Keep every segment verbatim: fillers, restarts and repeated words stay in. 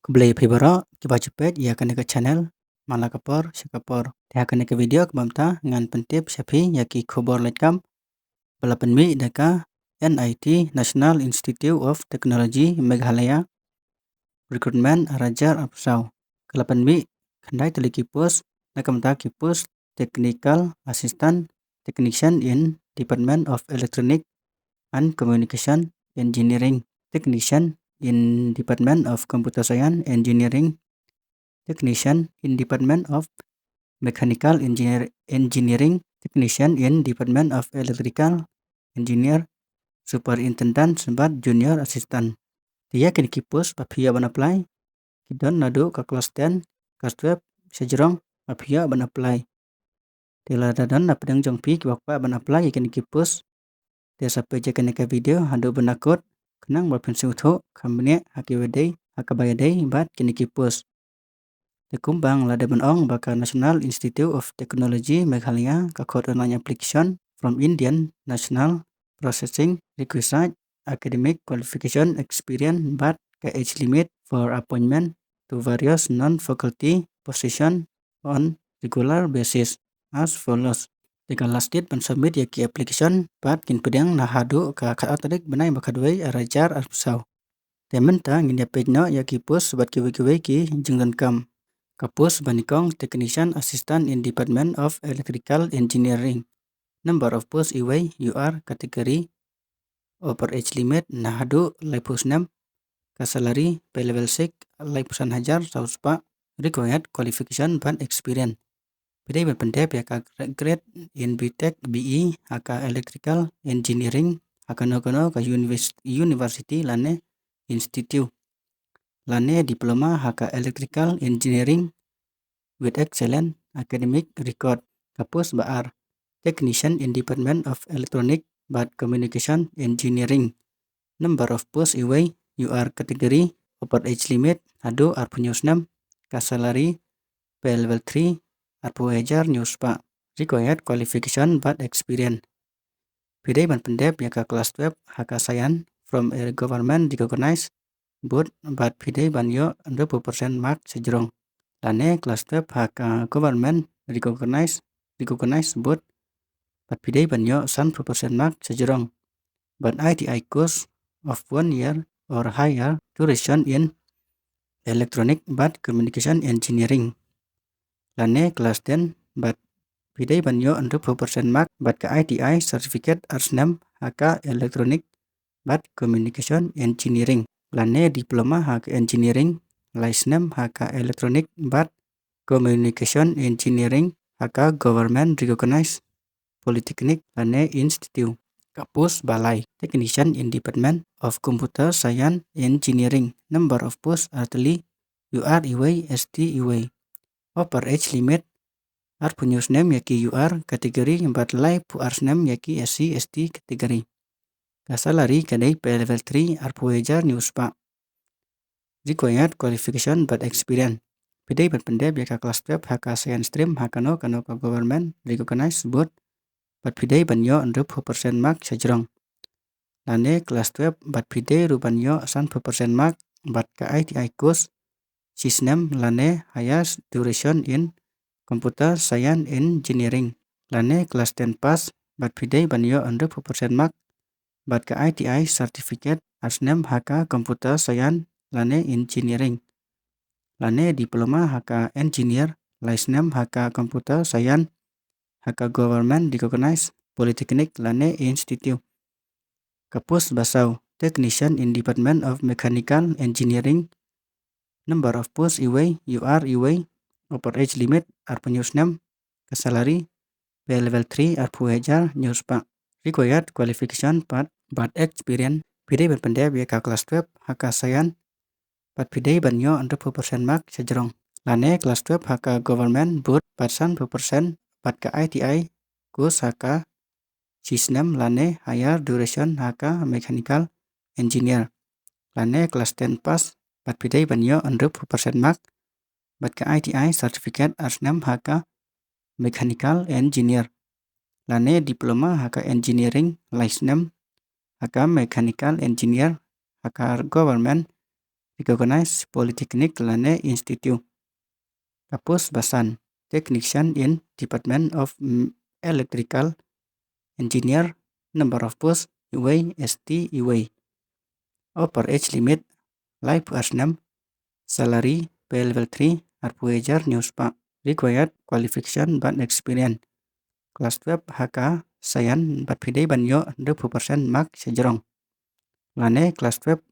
Khublei phi baroh kiba ju peit ïa kane ka channel man la ka por sha ka por. Te ha kane ka video kaba mynta ngan pyntip sha phi ïa ki khubor laitkam ba la pynmih da ka N I T, National Institute of Technology Meghalaya, recruitment ar hajar arphew saw. Ka la pynmih khyndai tylli ki post, na ka bynta ki post Technical Assistant Technician in Department of Electronic and Communication Engineering, Technician in Department of Computer Science Engineering, Technician in Department of Mechanical Engineer-, Engineering, Technician in Department of Electrical Engineer, Superintendent bad Junior Assistant. Te ïa kine ki post ba phi ïoh ban apply ki don naduh ka klas ten, klas twelve shajrong ba phi ïoh ban apply. Te lada don na pdeng jong phi kiba kwah ban apply ïa kine ki post, te sa peit ïa kane ka video haduh ban da kut khnang ba phin sngewthuh kham bniah ha kiba dei, ha kaba ïadei bad kine ki post. Te kumba nga la dep ban ong ba ka National Institute of Technology Meghalaya ka khot online application from Indian National Processing Requisite, academic qualification, experience bad ka age limit for appointment to various non-faculty position on regular basis as follows. Te ka last date ban submit ïa ki application pat kin pdiang na haduh ka khatar tarik bnai ba khatwei ar hajar arphew saw. Te mynta ngin ïa peit noh ïa ki post bad kiwei kiwei ki jingdonkam. Ka post ba nyngkong Technician Assistant in Department of Electrical Engineering. Number of post iwei, U R category, upper age limit na haduh laiphew snem, ka salary pay level six laiphew san hajar saw spah, required qualification bad experience. Phi dei ban pyndep ïa ka grade in B Tech, B E ha ka Electrical Engineering ha kano kano ka univers-, university lane institute, lane diploma ha ka Electrical Engineering with excellent academic record. Ka post ba ar, Technician in Department of Electronic bad Communication Engineering. Number of post iwei, U R category, upper age limit haduh arphew hynñiew snem, ka salary pay level three arphew hajar hynñiew spah, required qualification bad experience. Phi dei ban pyndep ïa ka klas twelve ha ka science from a government recognized board bad phi dei ban ïoh hynriewphew percent mark shajrong. Lane klas twelve ha ka government recognized, recognized board bad phi dei ban ïoh sanphew percent mark shajrong. Bad I T I course of one year or higher duration in electronic bad communication engineering. Lane klas ten bad phi dei ban ïoh hynriewphew percent mark bad ka I T I certificate ar snem ha ka electronic bad communication engineering, lane diploma ha ka engineering lai snem ha ka electronic bad communication engineering ha ka government recognized polytechnic lane institute. Ka post ba lai, Technician in Department of Computer Science Engineering. Number of post ar tylli, U R iwei, S T iwei. Upper age limit arphew hynñiew snem ïa ki U R category bad laiphew ar snem ïa ki S C S T category. Ka salary ka dei pay level three arphew hajar hynñiew spah. Required qualification bad experience. Phi dei ban pyndep ïa ka klas twelve ha ka science stream ha kano kano ka government recognized board bad phi dei ban ïoh hynriewphew percent mark shajrong. Lane klas twelve bad phi dei ruh ban ïoh sanphew percent mark bad ka I T I course shi snem lane higher duration in computer science engineering, lane klas ten pass bad phi dei ban ïoh hynriewphew percent mark bad ka I T I certificate ar snem ha ka computer science lane engineering, lane diploma ha ka engineer lai snem ha ka computer science ha ka government recognized polytechnic lane institute. Ka post ba saw, Technician in Department of Mechanical Engineering. Number of post iwei, U R iwei, upper age limit arphew hynñiew snem, ka salary pay level three arphew hajar hynñiew spah. Required qualification pat bad experience, phi dei ban pyndep ïa ka klas twelve ha ka science bad phi dei ban ïoh hynriewphew percent mark shajrong. Lane klas twelve ha ka government board bad sanphew percent bad ka I T I course ha ka shi snem lane higher duration ha ka mechanical engineer, lane klas ten pass bad phi dei ban ïoh hynriewphew percent mark bad ka I T I certificate ar snem ha ka mechanical engineer, lane diploma ha ka engineering lai snem ha ka mechanical engineer ha ka government recognized polytechnic lane institute. Ka post ba san, technician in Department of, mm, Electrical Engineer, number of post iwei, S T iwei. Upper age limit, laiphew ar snem, salary, pay level three, arphew hajar hynñiew spah. Required qualification bad experience. Class twelve ha ka science bad phi dei ban ïoh hynriewphew percent mark shajrong. Lane class twelve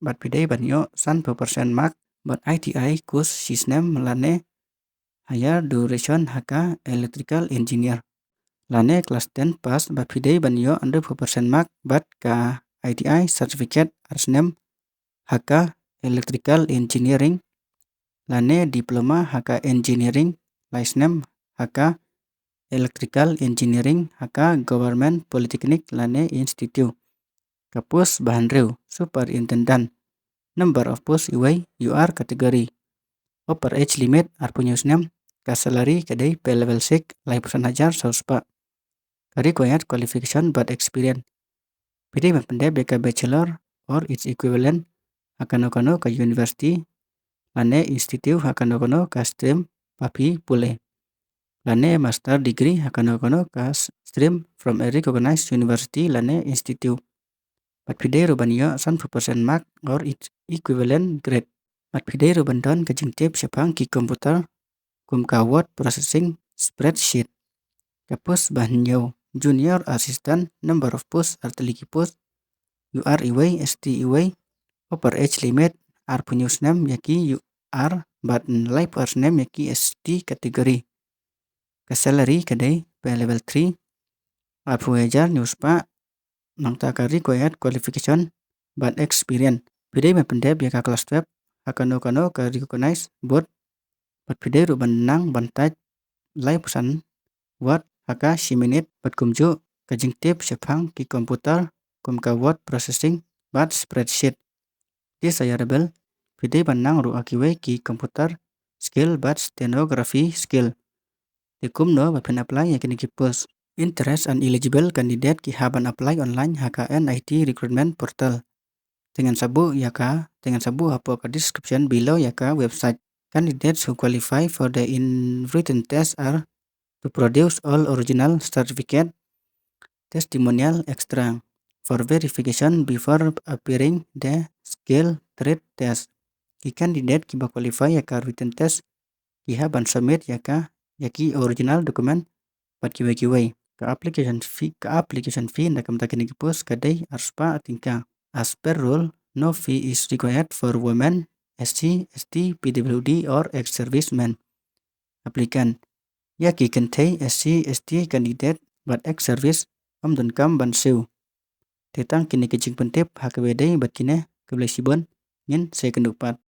bad phi dei ban ïoh sanphew percent mark bad I T I course shisnem lane higher duration ha ka electrical engineer. Lane class ten pass bad phi dei ban ïoh hynriewphew percent mark bad ka I T I certificate ar snem ha ka electrical engineering. Lane diploma ha ka engineering lai snem ha ka electrical engineering ha ka government polytechnic lane institute. Ka post ba hynriew, superintendent. Number of post iwei, U R category. Upper age limit arphew hynñiew snem. Ka salary ka dei pay level six, laiphew san hajar saw spah. Ka required qualification bad experience. Phi dei ban pyndep ïa ka bachelor or its equivalent ha kano kano ka university lane institute ha kano kano ka stream ba phi pule, lane master degree ha kano kano ka s-, stream from a recognized university lane institute. Bad phi dei ruh ban ïoh sanphew percent mark or its equivalent grade. Bad phi dei ruh ban don ka jingtip shaphang ki computer kum ka word processing spreadsheet. Ka post ba hynñiew, junior assistant, number of post ar tylli ki post, U R iwei, S T iwei. Upper age limit arphew hynñiew snem ïa ki U R bad laiphew ar snem ïa ki S T category. Ka salary ka dei pay level three, arphew hajar hynñiew spah. Nangta ka required qualification bad experience. Phi dei ban pyndep ïa ka class twelve ha kano kano ka recognized board. Bad phi dei ruh ban nang ban type laiphew san word ha ka shi minit bad kumjuh ka jingtip shaphang ki computer kum ka word processing bad spreadsheet. Desirable, phi dei ban nang ruh ha kiwei ki computer skill bad stenography skill. Te kumno ba phin apply ïa kine ki post? Interested and eligible candidate ki hap ban apply online ha ka N I T recruitment portal. Te ngan sa buh ïa ka, te ngan sa buh hapoh ka description below ïa ka website. Candidates who qualify for the in written test are to produce all original certificate, testimonial extract for verification before appearing the skill trade test. Ki candidate kiba qualify ïa ka written test ki hap ban submit ïa ka, ïa ki original document bad kiwei kiwei. Ka application fee, ka application fee na ka bynta kine ki post ka dei ar spah tyngka. As per rule, no fee is required for women, S C, S T, P W D or ex-servicemen applicant. Ïa ki kynthei S C, S T candidate bad ex-service ym donkam ban siew. Te tang kine ki jingpyntip ha kaba ïadei bad kine, khublei shibun, ngin sa ïakynduh pat.